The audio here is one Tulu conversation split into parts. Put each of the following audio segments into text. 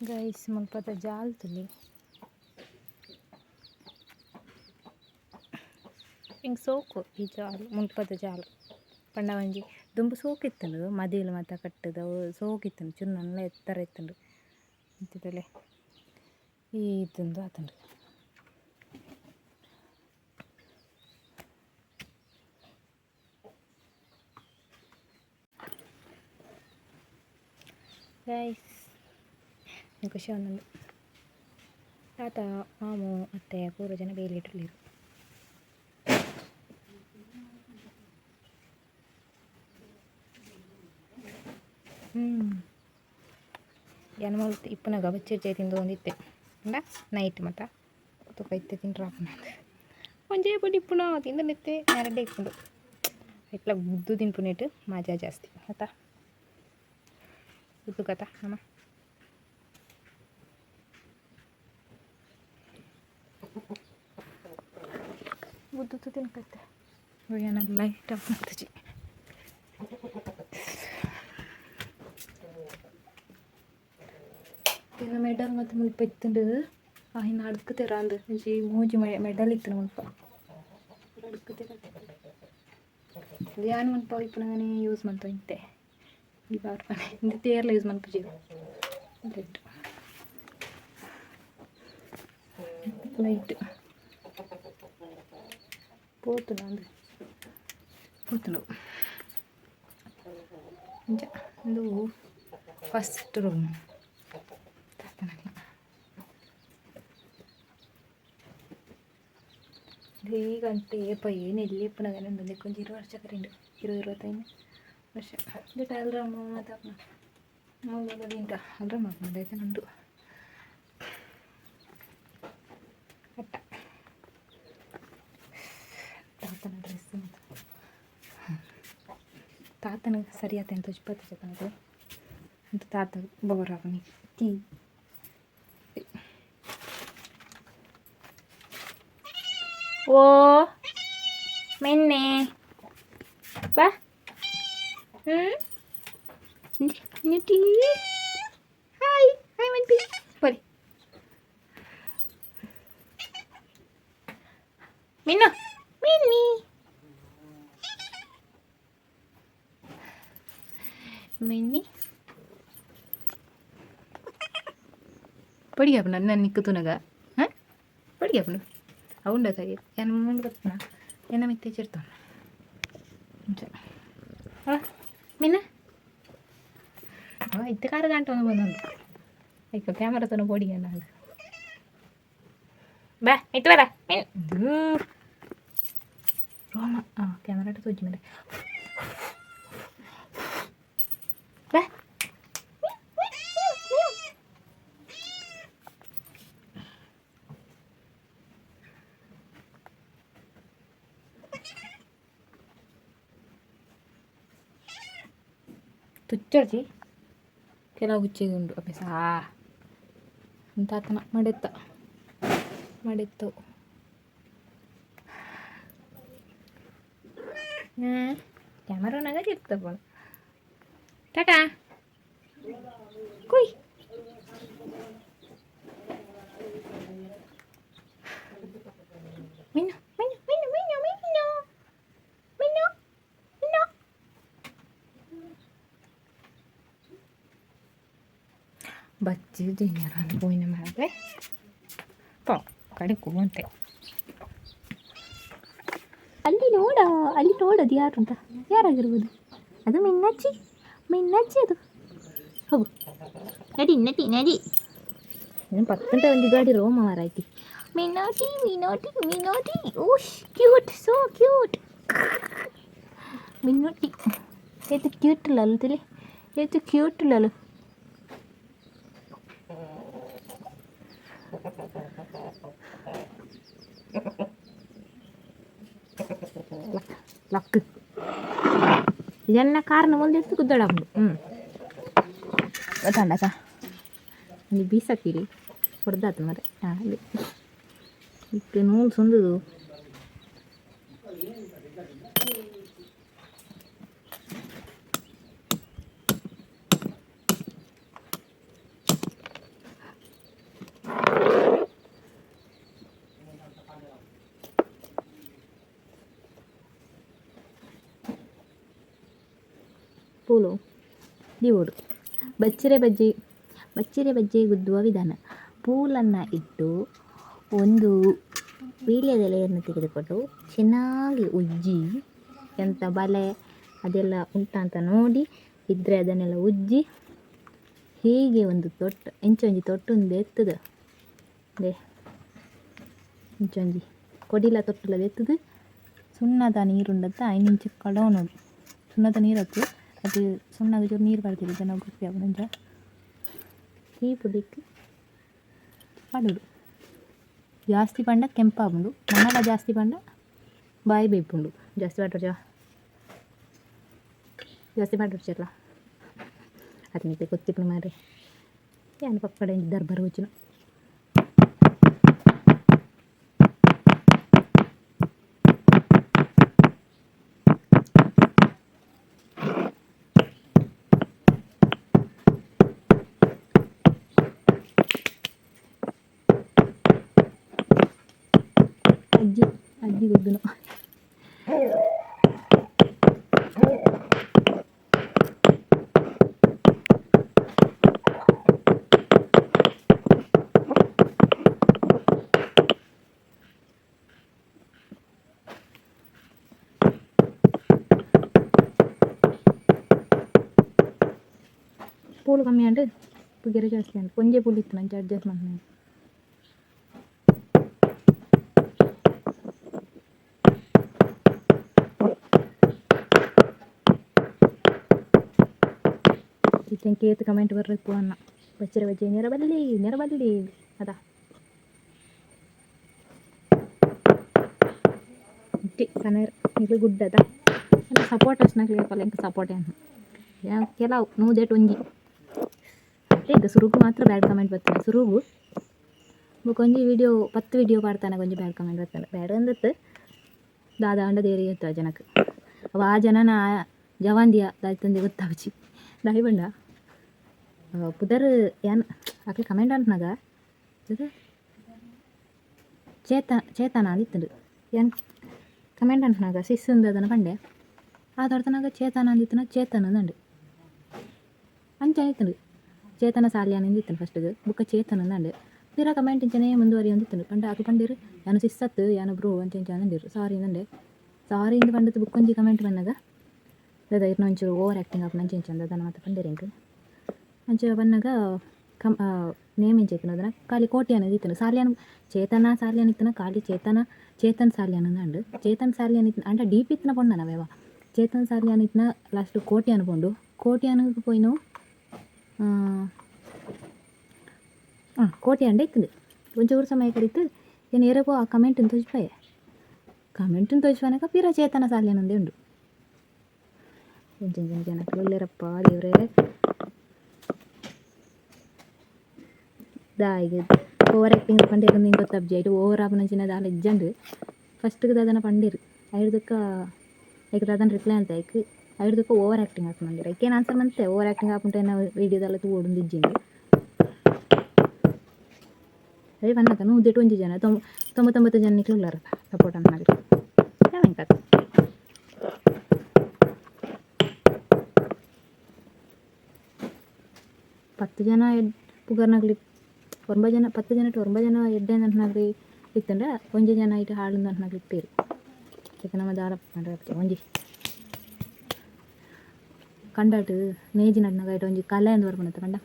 ಗೈಸ್ ಮುಲ್ಪದ ಜಾಲ್ ತುಲಿ ಇಂಕ್ ಸೋಕು ಈ ಜಾಲ್ ಮುಲ್ಪದ ಜಾಲ್ ಪಂಡ ಒಂಜಿ ದುಂಬು ಸೋಕು ಇತ್ತುಂಡು ಮದಿಲ್ ಮಾತ ಕಟ್ಟುದು ಅವು ಸೋಕು ಇತ್ತುಂಡು ಚುನ್ನನ್ಲ ಎತ್ತರ ಇತ್ತುಂಡು ಇತ್ತೆ ತೂಲೆ ಈತುಂದು ಆತುಂಡು. ಗೈಸ್ ಖುಷಿ ಆವೊಂದುಂಡು ತಾತ ಮಾಮು ಅತ್ತೆ ಪೂರ ಜನ ಬೇಲೆಡ್ ಉಲ್ಲೆರ್. ಯಾನ್ ಮುಲ್ಪ ಇಪ್ಪುನಗ ಬಚ್ಚಿರ್ಜೈ ತಿಂದೊಂದಿತ್ತೆ ಪಂಡ ನೈಟ್ ಮಾತ ತೂಕ ಇತ್ತೆ ತಿಂಡ್ರೆ ಆಪುಂಡಂದ್ ಒಂಜೇ ಪೊಡಿ ಇಪ್ಪುನ ತಿಂದೊಂದಿತ್ತೆ ನೆರಡೆ ಇಪ್ಪುಂಡು ಐಟ್ಲ ಗುದ್ದು ತಿನ್ಪುನೇಟ್ ಮಜಾ ಜಾಸ್ತಿ ಅತ ಗುದ್ದು ಕತ ನಮ ಗುದ್ದು ತಿನ್ಕತ್ತೆ ಯಾನ ಲೈಟ್ ಆಫ್ ಮಲ್ತುಜಿ. ಎನ್ನ ಮೆಡಲ್ ಮಾತ ಮುಲ್ಪ ಇತ್ತುಂಡು ಆಯಿನ ಅಡ್ಕ್ ತೆರಾಂದ್ ಒಂಜಿ ಮೂಜಿ ಮೆಡಲ್ ಇತ್ತುಂಡು ಮುಲ್ಪ ಅಡ್ಕ್ ತೆರಾದಿತ್ತುಂಡು ಯಾನ್ ಮುಲ್ಪ ಇಪ್ಪುನಗನೆ ಯೂಸ್ ಮಂತೊಂದಿತ್ತೆ ಈ ಬಾರ್ ಇಂದು ತೇರ್ಲ ಯೂಸ್ ಮನ್ಪುಜೆರ್ ಲೈಟ್ ಲೈಟ್ ಪೋತುಂಡು ಅಂದ್ ಪೋತುಂಡು ಇಂಚ ಉಂದು ಫಸ್ಟ್ ರೂಮ್ ತಾತನಕ್ಲೆನ. ಈ ಗಂಟೆ ಏಪ ಏನ್ ಎಲ್ಲಿ ಇಪ್ಪುನಗನೆ ಉಂಡು ಉಂದೆಕ್ ಒಂಜಿ 20 ವರ್ಷ ಕರಿಂಡು 20 25 ವರ್ಷ ಉಂದೆಟ್ ಅಲ್ರಾಮ್ ಮಾತ ಆಪುನ ಮೂಲು ಇಂತ ಅಲ್ರಾಮ್ ಆಪುನ ದಾಯ್ತನ ಉಂಡು ಅಟ್ಟ ತಾತನ ಡ್ರೆಸ್ ಮಾತ ತಾತನ ಸರಿಯಾತ ಎಂತ ತೋಜಿಪತ್ತ್ ತನಕ ಅಂತು ತಾತ ಬೋರ್ ಆಪುನಿ ಟೀ. ಓ ಮೆನ್ನೆ ಬಾ ಟಿ ಹಾಯ್ ಹಾಯ್ ಮನ್ಪಿ ಬರಿ ಮಿನ್ನು ಮಿನ್ನಿ ಮಿನ್ನಿ ಪೊಡಿ ಆಪುಂಡು ನನ್ ನಿಕ್ಕ್ ತೂನಗ ಹಾಂ ಪೊಡಿ ಆಪುಂಡು ಅವುಂಡ ಸರಿ ಯಾನ್ ಮುಂಡು ಬತ್ಪುನ ಎನ್ನ ಮಿತ್ತೆ ಚಿರ್ತೋಣ ಅಂಚ ಮಿನ್ನ ಅವ ಇತ್ತೆ ಕಾರ್ ಗಂಟೆ ಒಂದು ಬಂದುಂಡು ಐಕ್ ಕ್ಯಾಮರಾ ತೂನ ಪೋಡಿಗೆ ಅಂದ್ ಬಾ ಇತ್ತು ಬರ ಮಿನ್ ರೋಮ ಆ ಕ್ಯಾಮರಾ ತೋಜಿ ಮೇಲೆ ಬಾ ತುಚ್ಚರ್ಜಿ ಕೆಲವು ಹುಚ್ಚಿಗೆ ಉಂಡು ಅಭ್ಯಾಸ ತಾತನ ಮಡೆತ್ತ ಮಡೆತ್ತು ಕ್ಯಾಮರಾನಾಗ ಇರ್ತಪ್ಪ ಟಾಟಾ ಕುಯ್ ಮಿನ್ನು ಮಿನ್ನು ಮಿನ್ನು ಮಿನ್ನು ಮಿನ್ನು ಮಿನ್ನು ಮಿನ್ನು ಬಚ್ಚಿ ಜಿಂಜರಾನ್ ಪೋಯಿನ ಮಾರ್ರೆ ಪೋ ಕಡೆಕು ಒಂತೆ ಅಲ್ಲಿ ನೋಡ ಅಲ್ಲಿ ನೋಡೋದು ಯಾರು ಅಂತ ಯಾರಾಗಿರ್ಬೋದು ಅದು ಮಿನ್ನಚ್ಚಿ ಮಿನ್ನಚ್ಚಿ ಅದು ಹೋಗು ನಡಿ ನಡಿ ನಡಿ ಏನು ಪತ್ತಂಟ ಒಂದು ಗಾಡಿ ರೋಮ ಮಾರಾಯ್ತಿ ಮಿನ್ನೋಟಿ ಮಿನ್ನೋಟಿ ಮಿನ್ನೋಟಿ ಓಶ್ ಕ್ಯೂಟ್ ಸೋ ಕ್ಯೂಟ್ ಮಿನ್ನೋಟಿ ಏತು ಕ್ಯೂಟ್ ಲಲು ತಿಳಿ ಏತು ಕ್ಯೂಟ್ ಲಲು ಲಕ್ ಇದನ್ನ ಕಾರ್ನ ಮುಂದೆ ಗುದ್ದಡಾಪುಂಡು ಹ್ಞೂ ಗೊತ್ತಂಡ ಸಾ ಒಂದು ಬೀಸಕ್ಕಿರಿ ಹೊಡೆದಾತು ಮರೆ ಹಾಂ ಅಲ್ಲಿ ಇತ್ತು ನೂಲು ಸುಂದುದು ಪೂಲು ದೀವೊಡು. ಬಚ್ಚಿರೆ ಬಜ್ಜೈ, ಬಚ್ಚಿರೆ ಬಜ್ಜೈ ಗುದ್ದುವ ವಿಧಾನ. ಪೂಲನ್ನು ಇಟ್ಟು ಒಂದು ವೀಳ್ಯದೆಲೆಯನ್ನು ತೆಗೆದುಕೊಂಡು ಚೆನ್ನಾಗಿ ಉಜ್ಜಿ, ಎಂಥ ಬಲೆ ಅದೆಲ್ಲ ಉಂಟಾ ಅಂತ ನೋಡಿ, ಇದ್ದರೆ ಅದನ್ನೆಲ್ಲ ಉಜ್ಜಿ ಹೀಗೆ ಒಂದು ತೊಟ್ಟು ಇಂಚ ಒಂಜಿ ತೊಟ್ಟುಂದು ಎತ್ತುದು ದೆ ಇಂಚ ಒಂಜಿ ಕೊಡಿಲ ತೊಟ್ಟುಲ ದೆತ್ತುದು ಸುಣ್ಣದ ನೀರುಂಡತ್ತ ಐನಿಂಚ ಕಡವನೊಡು. ಸುಣ್ಣದ ನೀರತ್ತು ಅದು ಸುಣ್ಣದ ಚೂರು ನೀರು ಪಾಡ್ದಿರಿ ಜನ ಗುಪ್ಪಿ ಆಪುಂಡು. ಈ ಪುಡಿಕ್ ಪಾಡೋಡು. ಜಾಸ್ತಿ ಪಂಡ ಕೆಂಪಾಪುಂಡು, ನನಲ ಜಾಸ್ತಿ ಪಂಡ ಬಾಯಿ ಬೇಪುಂಡು. ಜಾಸ್ತಿ ಪಾಡೊಡ್ಚಾ? ಜಾಸ್ತಿ ಪಾಡೊಡ್ಚಲ್ಲ ಅದು ನಿಕ್ಕೆ ಗೊತ್ತಿಪ್ಪುಂಡು ಮಾರ್ರೆ. ಯಾನ್ ಪಪ್ಪಡ ದರ್ಬಾರ್ ಹೋಚಿನ ಅಜ್ಜಿ ಅಜ್ಜಿ ಗುದ್ದುನು. ಪೂಲು ಕಮ್ಮಿ ಆಂಡ್ ಪುಗೆರೆ ಜಾಸ್ತಿ ಆಂಡ್. ಒಂಜೇ ಪೂಲು ಇತ್ತು ನಂಚ ಅಡ್ಜಸ್ಟ್ ಮಲ್ಪುನ. ಇತ್ತೆ ಎಂಕ್ ಏತ್ ಕಮೆಂಟ್ ಬರ್ರೆ ಪೋವನ್ನ ಬಚ್ಚಿರೆ ಬಜ್ಜೈ ನೇರ ಬಲ್ಲಿ ನೇರ ಬಲ್ಲಿ ಅದ ಇತ್ತೆ ಕನರ್ ನಿಕ್ಲು ಗುಡ್ ಅದ ಸಪೋರ್ಟರ್ಸ್ ನಕ್ಲೆಗ್ ಏಪಲ ಎಂಕ್ ಸಪೋರ್ಟ್ ಯಾನ್ ಕೆಲವು ನೂದೆಟ್ ಒಂಜಿ ಅತ್ತೆ ಸುರುಕು ಮಾತ್ರ ಬ್ಯಾಡ್ ಕಮೆಂಟ್ ಬರ್ತದೆ ಸುರುಗು. ಬೊಕ ಒಂಜಿ ವಿಡಿಯೋ 10 ವಿಡಿಯೋ ಪಾಡ್ತಾನಗ ಒಂಜಿ ಬ್ಯಾಡ್ ಕಮೆಂಟ್ ಬರ್ತದೆ. ಬ್ಯಾಡ್ ಅಂದತ್ ದಾದ ಆಂಡ ದೇರಿ ಗೊತ್ತು ಆ ಜನಕ್ಕೆ. ಅವು ಆ ಜನನ ಜವಾಂದಿಯ ದಾಯ್ತಂದೆ ಗೊತ್ತಾಪುಜಿ. ದಾಯಿ ಪಂಡ ಪುದರ್ ಯಾನ್ ಅಕ್ಲೆ ಕಮೆಂಟ್ ಅನ್ಪುನಗ ಚೇತ ಚೇತನ ಅಂದಿತ್ತುಂಡು. ಯಾನ್ ಕಮೆಂಟ್ ಅನ್ಪುನಗ ಸಿಸ್ ದಾದನ ಪಂಡೆ ಆ ತರ್ತನಾಗ ಚೇತನ ಅಂದಿತ್ತುನ ಚೇತನ ಅಂದಂಡು ಅಂಚ ಆಯ್ತುಂಡು. ಚೇತನ ಸಾಲ್ಯಾನ್ ಇಂದಿತ್ತುಂಡು ಫಸ್ಟ್ಗೆ, ಬೊಕ್ಕ ಚೇತನ ಅಂದಂಡು. ಪಿರ ಕಮೆಂಟ್ ಇಂಚನೇ ಮುಂದುವರಿಯೊಂದಿತ್ತುಂಡು. ಪಂಡ ಅಕ್ಲು ಪಂಡೆರ್ ಯಾನ್ ಸಿಸ್ ಅತ್ತ್ ಯಾನ್ ಬ್ರೋ ಅಂಚ ಇಂಚ ಅಂದಂಡೆರ್. ಸಾರಿ ಅಂದಂಡೆ. ಸಾರಿ ಇಂದ್ ಪಂಡತ್ ಬೊಕ್ಕೊಂಜಿ ಕಮೆಂಟ್ ಬನ್ನಗ ದಾದ ಇರ್ನ ಒಂಚೂರು ಓವರ್ ಆ್ಯಕ್ಟಿಂಗ್ ಆಪುಂಡು ಅಂಚ ಇಂಚ ದಾದನ ಮಾತ ಪಂಡೆರ್ ಎಂಕ್. ಅಂಚ ಬನ್ನಗ ಕಮ್ ನೇಮ್ ಎಂಚ ಇತ್ತುಂಡು ಅದನ ಖಾಲಿ ಕೋಟ್ಯಾನ್ ಇತ್ತುಂಡು. ಸಾಲ್ಯಾನ್ ಚೇತನ ಸಾಲ್ಯಾನ್ ಇತ್ತುಂಡ ಖಾಲಿ ಚೇತನ ಚೇತನ್ ಸಾಲ್ಯಾನ್ ಅಂದಂಡು. ಚೇತನ್ ಸಾಲ್ಯಾನ್ ಇತ್ತು ಅಂಡ ಡೀಪ್ ಇತ್ತಿನ ಪೊಣ್ಣನ ಅವೇವ. ಚೇತನ್ ಸಾಲ್ಯಾನ್ ಇತ್ತಿನ ಲಾಸ್ಟ್ ಕೋಟ್ಯಾನ್ ಪೋಂಡು. ಕೋಟ್ಯಾನ್ಗ್ ಪೋಯಿನವು ಕೋಟ್ಯಾಂಡ ಇತ್ತುಂಡು. ಒಂಚೂರು ಸಮಯ ಕರಿತು ಯಾನ್ ಏರೆಗೋ ಆ ಕಮೆಂಟ್ನ್ ತೋಜಿಪಾಯೆ. ಕಮೆಂಟ್ನ್ ತೋಜಿಪಾನಗ ಪಿರ ಚೇತನ ಸಾಲ್ಯಾನ್ ಉಂದೇ ಉಂಡು. ಎಂಚ ಎಂಚ ಜನಕುಲು ಉಲ್ಲೆರಪ್ಪ ದೇವ್ರೇ. ದಾಯೆಗ್ ಓವರ್ ಆ್ಯಕ್ಟಿಂಗ್ ಪಂಡೆರ್ ಇಂದ್ ಎಂಕ್ ಗೊತ್ತಾಪುಜಿ. ಐಟ್ ಓವರ್ ಆಪುನಂಚಿನ ದಾಲ ಇಜ್ಜಂಡ್. ಫಸ್ಟ್ಗ್ ದಾದನ ಪಂಡೆರ್ ಐಡ್ದ್ ಬೊಕ್ಕ ಐಕ್ ದಾದನ ರಿಪ್ಲೈ ಮಲ್ತೆ ಐಕ್ ಐಡ್ದ್ ಬೊಕ್ಕ ಓವರ್ ಆ್ಯಕ್ಟಿಂಗ್ ಆಪುಂಡು ಪಂಡೆರ್. ಐಕ್ ಯಾನ್ ಆನ್ಸರ್ ಮಲ್ತೆ ಓವರ್ ಆ್ಯಕ್ಟಿಂಗ್ ಆಪುಂಡು ಎನ್ನ ವೀಡಿಯೋದಲ್ಲ ತೂವೊಡು ಇಜ್ಜಿಂದ್. ಅವೆ ಪನ್ನಗ ನೂದೆಟ್ ಒಂಜಿ ಜನ 99 ಜನ ನಿಕ್ಲು ಉಲ್ಲರ್ ಸಪೋರ್ಟ್ ಮಲ್ಪುನಕುಲು. ಯಾವ್ ಎಂಕ್ 10 ಜನ ಪುಗರ್ನಕ್ಲು 9 ಜನ 10 ಜನಟ್ 9 ಜನ ಎಡ್ಡೆ ಅಂದ್ ಇತ್ತುಂಡ ಒಂಜಿ ಜನ ಐಟ್ ಹಾಳು ಅಂದ್ ಇಪ್ಪೆರ್. ಐಕ್ ನಮ ದಾಲ ಪಂಡ ಒಂಜಿ ಕಂಡಟ್ ನೇಜಿ ನಡ್ನಗ ಐಟ್ ಒಂಜಿ ಕಲೆ ಅಂದ್ ಬರ್ಪುಂಡತ್ತ ಪಂಡ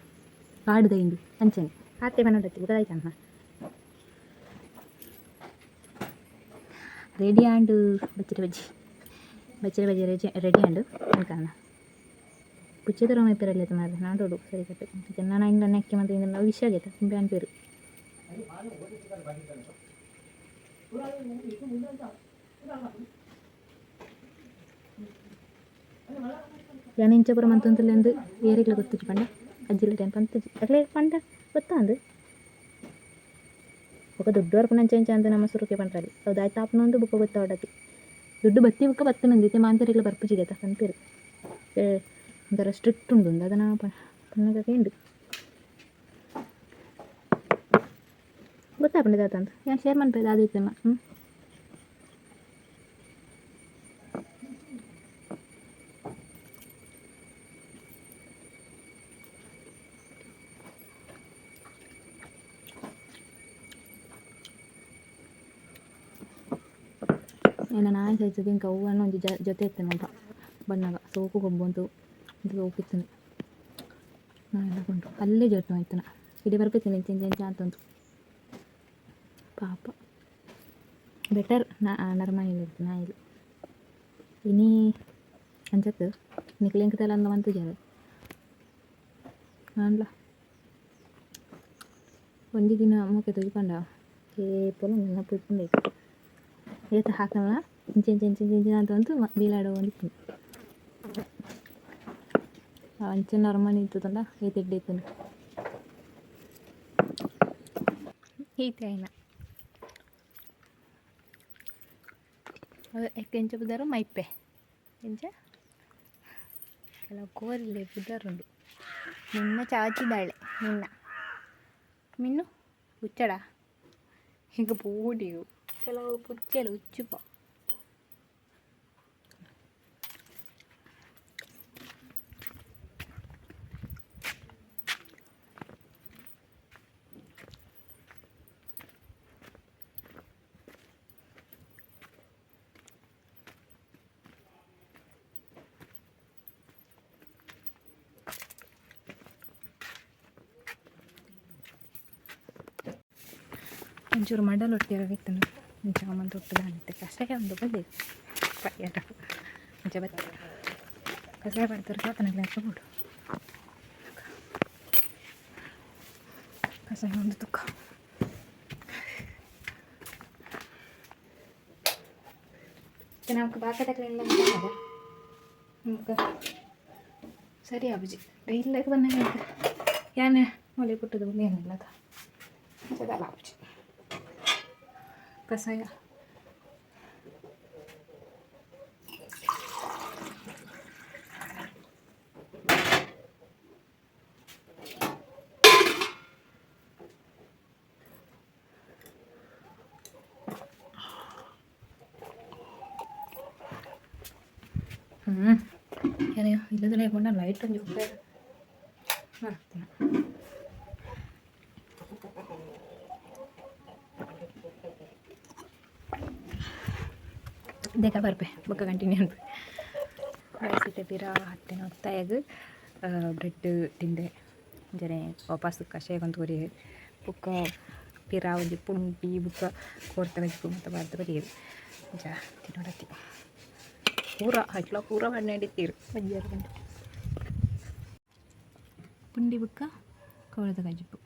ಕಾಡುದ ಇಂದು ಅಂಚನೆ ಆತೆ ಪನೊಡತ್ತಿ ಬೊಕ ದಾಯ್ತನ ರೆಡಿ ಆಂಡ್ ಬಚ್ಚಿರೆ ಬಜ್ಜಿ ಬಚ್ಚಿರೆ ಬಜ್ಜಿ ರೆಡಿ ರೆಡಿ ಆಂಡ್ ಅನ್ಕನ್ನ ಪುಚ್ಚೆದ ರೋಮ ಇಪ್ಪೆರಲ್ಲ ಮಾರ್ರೆ ನಾಡೋಡು ಸರಿ ಕಟ್ಟು ನಾನು ಇಂಗ್ಲ ನೆಕ್ಕೆ ಮತ್ತೆ ಇಂದ ವಿಷಯ ಆಗೈತೆ ತುಂಬೆ ಅನ್ಪೇರು. ಯಾನ್ ಇಂಚ ಪೂರ ಮಂತೊಂದುಲ್ಲೆಂದ್ ಏರೆಗ್ಲ ಗೊತ್ತುಜ್ಜಿ ಪಂಡ ಅಜ್ಜಿಲ ಟೈಮ್ ಪಂತುಜಿ ಅಕ್ಲೆಗ್ ಪಂಡ ಗೊತ್ತಾಂದ್. ಬೊಕ ದುಡ್ಡು ಬರ್ಪುನ ಅಂಚ ಇಂಚ ಅಂದ್ ನಮ ಸುರುಕೆ ಪನ್ಪಲ್ಲಿ ಅವು ದಾಯ್ತ ಆಪುನ ಬೊಕ ಗೊತ್ತಾವೊಡತಿ. ದುಡ್ಡು ಬತ್ತಿ ಬೊಕ ಬತ್ತುನಂದ್ ಇತ್ತೆ ಮಾಂತೆರೆಗ್ಲ ಬರ್ಪುಜಿ ಪನ್ಪೆರ್. ಒಂಥರ ಸ್ಟ್ರಿಕ್ಟ್ ಉಂಡು ದಾದನ ಪನ್ನಗ ಕೇಂಡು ಗೊತ್ತಾಪುಂಡು ದಾದ ಅಂದ್ ಯಾನ್ ಶೇರ್ ಮನ್ಪೆ ದಾದ ಇತ್ತುನ. ಏನ ನಾಯಿ ಸೈಜ್ ಇಂಕ ಹೂವನ್ನು ಒಂಜಿ ಜೊತೆ ಇತ್ತನಲ್ಪ ಬಣ್ಣಗ ಸೋಕು ಗೊಬ್ಬುಂತು ಸೋಕು ಇತ್ತು ನಾನೆಲ್ಲ ಕೊಂಡು ಅಲ್ಲೇ ಜೊತೆ ಆಯ್ತನ ಇಡೀ ಬರ್ಪೈತೀನಿ ಇಂಚ ಇಂಚ ಅಂತಂತು ಪಾಪ ಬೆಟರ್ ನರಮನೆಯಲ್ಲಿ ಇತ್ತು ನಾಯಿಲು ಇನಿ ಅಂಚತ್ತು ನಿಕ್ಲೆಂಕತೆಲ್ಲ ಅಂದ ಮಂತುಜಾರ ಆಂಡ್ಲ ಒಂಜಿ ದಿನ ಮೋಕೆ ತೋಜಿಪಂಡ ಏಪೊಲ ನೆನಪು ಇಪ್ಪುಂಡು ಏತ ಹಾಕಲ್ಲ ಇಂಚ ಇಂಚ ಇಂಚ ಇಂಚ ಅಂತ ಅಂತೂ ಬೀಲಾಡೋ ಇತ್ತು ಅಂಚೆ ನರಮನೆ ಇತ್ತದಲ್ಲ ಏತ್ ಎಡ್ಡೆ ಇತ್ತು ಈತೆ ಆಯ್ನ ಎಂಚ ಪುದರು ಮೈಪೆ ಎಂಚ ಕೆಲವು ಕೋರಿಲೆ ಪುದರುಂಡು ನಿನ್ನ ಚಾಚಿದಾಳೆ ನಿನ್ನ ಮಿನ್ನು ಹುಚ್ಚಡ ಈಗ ಪೋಡಿಯು ಕೆಲವು ಪುಚ್ಚಲು ಹುಚ್ಚುಪ ಒಂಚೂರು ಮಡಲ್ ಒಟ್ಟಿರಗಿತ್ತು ಇಂಚ ಮಂತ್ ಒಟ್ಟುದಾನಿತ್ತೆ ಕಷಾಯ ಒಂದು ಬಲ್ಲಿ ಪಯ್ಯರ ಇಂಚ ಬತ್ತ ಕಷಾಯ ಪಡ್ತಾರೆ ಸಾತನಗ್ಲೆ ಹಾಕಬೋಡು ಕಷಾಯ ಒಂದು ತುಕ್ಕ നമുക്ക് ಬಾಕದಕ್ಲೆಲ್ಲ നമുക്ക് ಸರಿ ಆಪುಜಿ ಡೈಲಿಗೆ ಬಂದಾಗ ಯಾನೆ ಮೊಲೆ ಪುಟ್ಟದ ಏನಿಲ್ಲ ದಾಲ ಆಪುಜಿ ಕಷಾಯ ಹ್ಞೂ ಏನೇ ಇಲ್ಲದ್ರೆ ಕೊಂಡ ಲೈಟ್ ಒಂಜಿ ಉಪಯೋಗ ಮಾಡ್ತೀನಿ ದೇಕ ಬರ್ಪೆ ಬೊಕ್ಕ ಕಂಟಿನ್ಯೂ ಅನ್ಪೆ ಬಯಸಿತೆ ಪಿರ ಹತ್ತಿನ ಒತ್ತಾಯಗ್ ಬ್ರೆಡ್ ತಿಂದೆ ಅಂಚನೆ ವಾಪಸ್ ಕಷಾಯ ಕೊಂತ ಕೊರಿಯೆ ಬೊಕ್ಕ ಪಿರ ಒಂಜಿ ಪುಂಡಿ ಬೊಕ್ಕ ಕೋರ್ತ ಕಜಿಪು ಮಾತ ಪಾಡ್ದ್ ಕೊರಿಯೆರ್ ಅಂಚ ತಿನೊಡತ್ತಿ ಪೂರ ಐಟ್ಲ ಪೂರ ಬಣ್ಣ ಇತ್ತೀರು ಒಂಜಿ ಗಂಟೆ ಪುಂಡಿ ಬೊಕ್ಕ ಕೋರ್ದ ಕಜಿಪು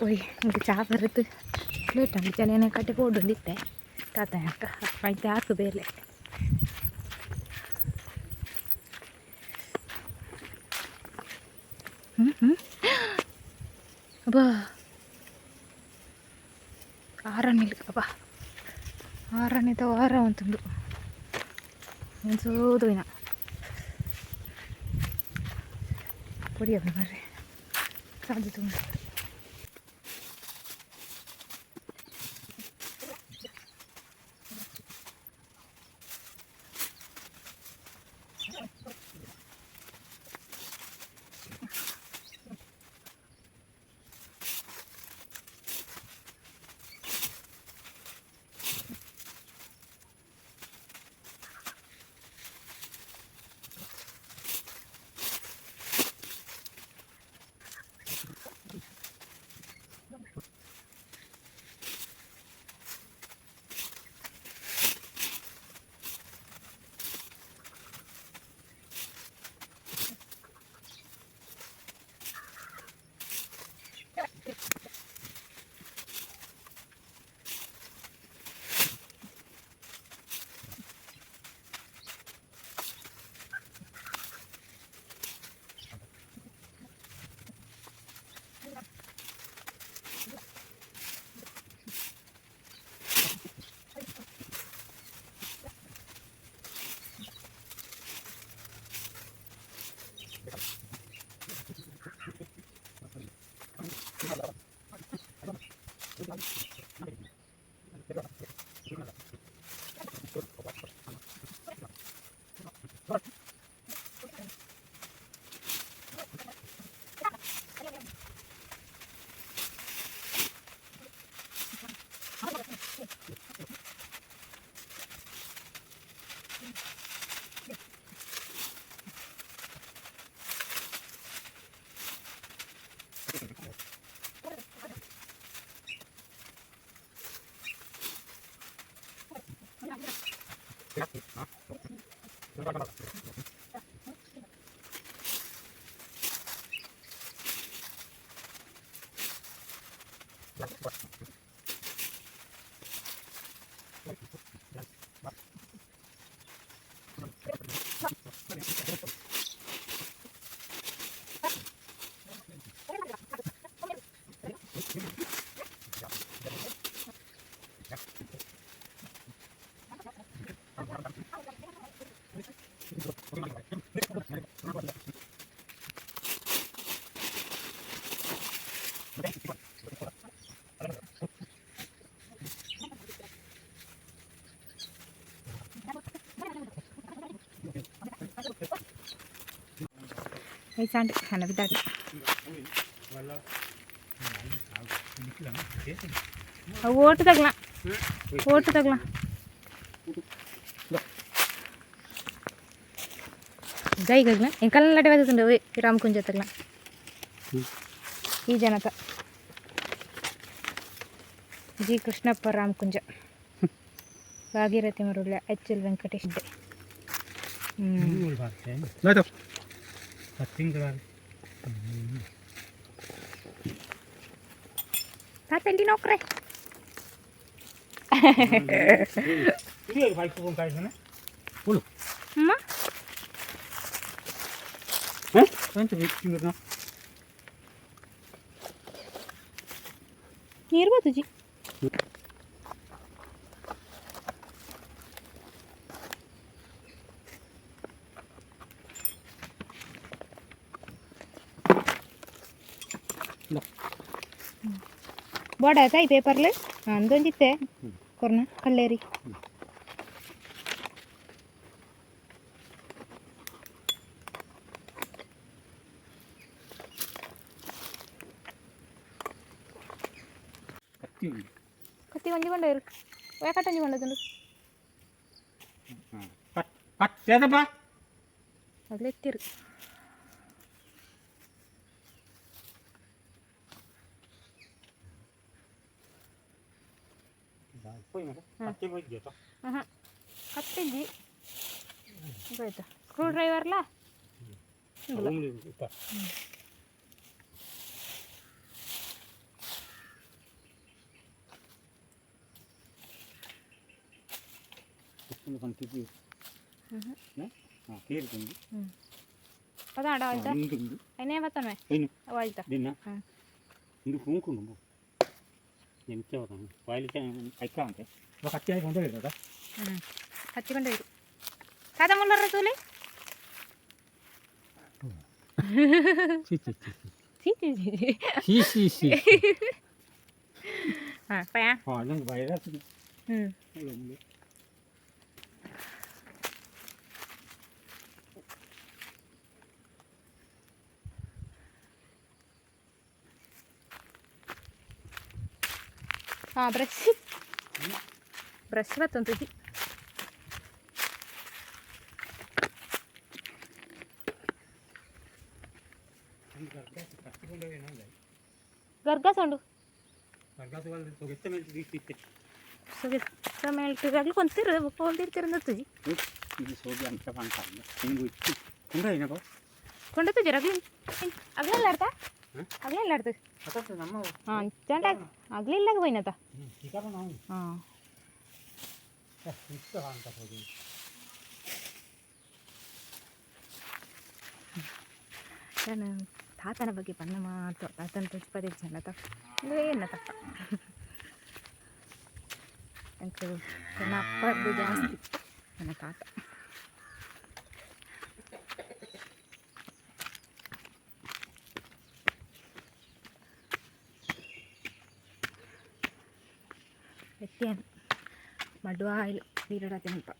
ಓಯ್ ಇಂಕ್ ಚಾ ಬರುತ್ತು ಲೇಟ್ ಅಂಚನೆ ಕಟ್ಟೆ ಪೋಡೊಂದಿತ್ತೆ ತಾತ ಅಕ್ಕ ಐತೆ ಆತು ಬೇಲೆ ಹ್ಞೂ ಹ್ಞೂ ಅಬ್ಬಾ ಆರನೇ ಅಬ್ಬಾ ಆರನೇದ ವಾರ ಅಂತಂದು ಸೋದೋಯ್ನ ಪೊಡಿ ಬರ್ರಿ ಸಾಧ್ಯ ತುಂಬ ಐಸಾಂಡ್ ಹಣ ಬಿದ್ದಾಡಿ. ಓಟು ತಗಲ, ಓಟು ತಗಲ. ಜೈ ಗಗ್ಲ ಎಂಕಲ್ನಡೆ ಬದುಕುಂಡು ರಾಮಕುಂಜ ತಗಲ. ಈ ಜನತ ಜಿ ಕೃಷ್ಣಪ್ಪ ರಾಮಕುಂಜ, ಭಾಗೀರಥಿ ಮರುಳ್ಳ, ಎಚ್ ಎಲ್ ವೆಂಕಟೇಶ್ ಡೆ. ತಾತ ಎಲ್ಲಿ ನೌಕ್ರೆ? ಅಮ್ಮ. ನೀರು ಬತ್ತುಜಿ. ಬೋಡ ತಾಯಿ ಪೇಪರ್ಲು ಅಂದೊಂಜಿತ್ತೆ ಕೊರ್ನ ಕಲ್ಲೇರಿ. ಕತ್ತಿ ಒಂಜಿ ಕೊಂಡೋರು, ಕಟ್ಟೊಂಜಿ ಕೊಂಡೋದುಂಡು. ಅಗ್ಲೆತ್ತಿರು. ಕತ್ತಿಜಿ ಆಯ್ತಾ? ಸ್ಕ್ರೂ ಡ್ರೈವರ್ಲಾ? ಅದಾಡ ಆಯ್ತಾ? ಐನೇ ಬತ್ತನ್ವೆ ಆಯ್ತಾ? ಕತ್ತಿ ಕೊಂಡೋಯ್ರು ತಾತ ಮುಲ್ಲರ ತೂಲೆ. C C. C C. C C. ಹಾಂ ಪಯಾ. ವೈರಸ್. ಹ್ಞೂ. ಹಾಂ, ಬ್ರಷ್ ಬ್ರಷ್ ಬತ್ತುಂಟು. ಗರ್ಗಾಸ ಉಂಡು. ಸುಗಿತ್ತ ಮೇಲ್ಟ್ ಅಗ್ಲು ಕೊಂತಿರು ಕೊಂದಿರ್ತಿರಂದತ್ತುಜಿ. ಕೊಂಡತ್ತುಜಿ ರಗ್ಲು ಅಗ್ಲೆಲ್ಲ ಆಡ್ತಾ, ಅಗ್ಲೆಲ್ಲ ಆಡ್ತು. ಹಾಂ, ಚಂಡ ಅಗ್ಲಿಲ್ಲಾಗ ಹೋಯ್ನತ. ಹಾಂ, ನಾನು ತಾತನ ಬಗ್ಗೆ ಪನ್ನ ಮಾತು, ತಾತನ ತುಚ್ಪದೆ ಚೆನ್ನತ ಏನ ತಪ್ಪ. ಅಂಕ ನನ್ನ ಅಪ್ಪದ್ದು ಜಾಸ್ತಿ ನನ್ನ ತಾತ. ಎತ್ತಿಯನ್ ಮಡ್ವಾಯಿಲ್ ವೀರಡಾತಿನಲ್ಪ.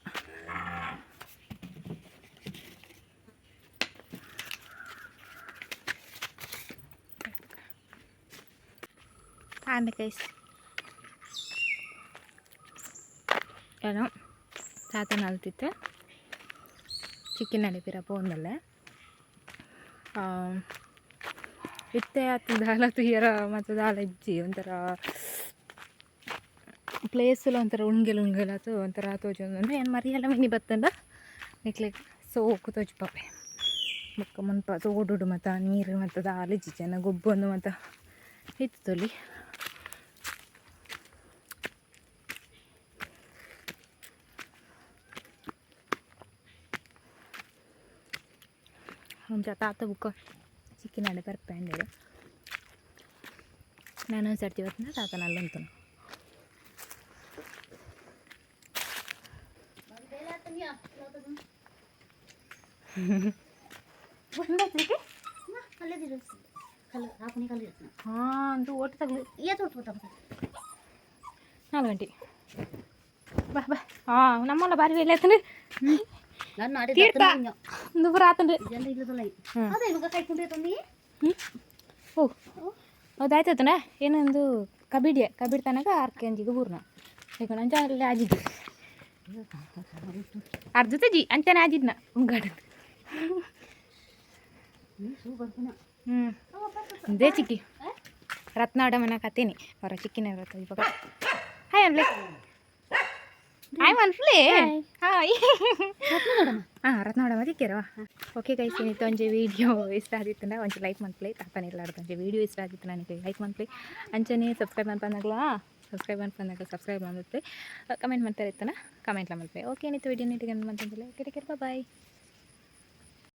ಆಂಡ್ ಗೈಸ್, ಏನೋ ತಾತನ ಅಲ್ತಿತ್ತೆ ಚಿಕನ್ ಅಡಿಪಿರ ಪೋಂದಲ್ಲ ಇತ್ತೆ ಆತು ದಾಲ ತುಯ್ಯರ ಮತ್ತು ದಾಲ ಇಜ್ಜಿ ಒಂಥರ. ಪ್ಲೇಸ್ ಎಲ್ಲ ಒಂಥರ ಉಣ್ಗೆಲ್ ಉಣ್ಗೆಲ್ ಆತು ಒಂಥರ ತೋಜೊಂದುಂಡು. ಏನು ಮರಿಯಲ ಮಿನಿ ಬತ್ತಂಡ ನಿಕ್ಲೆಗ್ ಸೋಕು ತೋಜಿಪಾಪೆ. ಬೊಕ್ಕ ಮುಲ್ಪ ತೋಡುಡು ಮತ ನೀರು ಮತ ದಾಲ ಇಜ್ಜಿ, ಜನ ಗೊಬ್ಬೊಂದು ಮತ ಇತ್ತು ತೊಲಿ. ಅಂಚ ತಾತ ಬುಕ್ಕ ಚಿಕ್ಕಿನಾಡೆ ಬರ್ಪೆ ನಾನು ಒಂದು ಸರ್ತಿ ಬರ್ತೇನೆ ತಾತನ ಅಲ್ಲುಂತನು. ಹಾಂ ಅದು ಓಟ್ ತಗಲು. 4 ಗಂಟೆ ಬಾ ಬಾ. ಹಾಂ, ನಮ್ಮಲ್ಲ ಬಾರಿ ವೇಳೆ ಆತಂದ್ರೆ ತೀರ್ಥ ಒಂದು ಪೂರ ಆತಂದ್ರೆ. ಹ್ಞೂ ಓ ಹೌದಾಯ್ತದನ ಏನೊಂದು ಕಬಿಡಿಯ ಕಬಿಡಿ ತನಕ 6 ಕೆಜಿಗೆ ಬೂರ್ನ ಈಗ ಅಂಚ ಅಲ್ಲಿ ಆಜಿದ್ದು ಅರ್ಧ ತಜಿ ಅಂಚನೆ ಆಜಿದ್ನ ಉಂಗಾಡ. ಹ್ಞೂ, ಇದೇ ಚಿಕ್ಕಿ ರತ್ನಾಡ ಮನ ಕತೇನಿ ಹೊರ ಚಿಕ್ಕಿನ ರತ್ನ ಇವಾಗ. ಹಾಯ್ ಅನ್ಲೆ, ಹಾಯ್ ಮನ್ಫ್ಲೇ, ಹಾಯ್. ಹಾಂ, ರತ್ನಾಡ ಚಿಕ್ಕಿರವಾ. ಓಕೆ ಗೈಸ್, ಏನಿತ್ತು ಒಂಜಿ ವೀಡಿಯೋ ಇಷ್ಟ ಆಗಿತ್ತಂದ್ರೆ ಒಂಚೆ ಲೈಕ್ ಮನ್ಪ್ಲೆ. ತಾತನ ಇಲ್ಲಾರ್ದು ಒಂಜಿ ವೀಡಿಯೋ ಇಷ್ಟ ಆಗಿತ್ತು ನನಗೆ ಲೈಕ್ ಮನ್ಪ್ಲೆ. ಅಂಚನೆ ಸಬ್ಸ್ಕ್ರೈಬ್ ಮನ್ಪಂದಾಗಲ ಸಬ್ಸ್ಕ್ರೈಬ್ ಮನ್ಪಂದಾಗ ಸಬ್ಸ್ಕ್ರೈಬ್ ಮಾಡ್ತೆ. ಕಮೆಂಟ್ ಮಾಡ್ತಾರೆ ಇತ್ತನ ಕಮೆಂಟ್ಲ ಮಲ್ಪೆ. ಓಕೆ, ಏನಿತ್ತು ವೀಡಿಯೋ ನೀಟಿಗೆ ಅಂತಂದಿಲ್ಲ. Okay, take care, boy.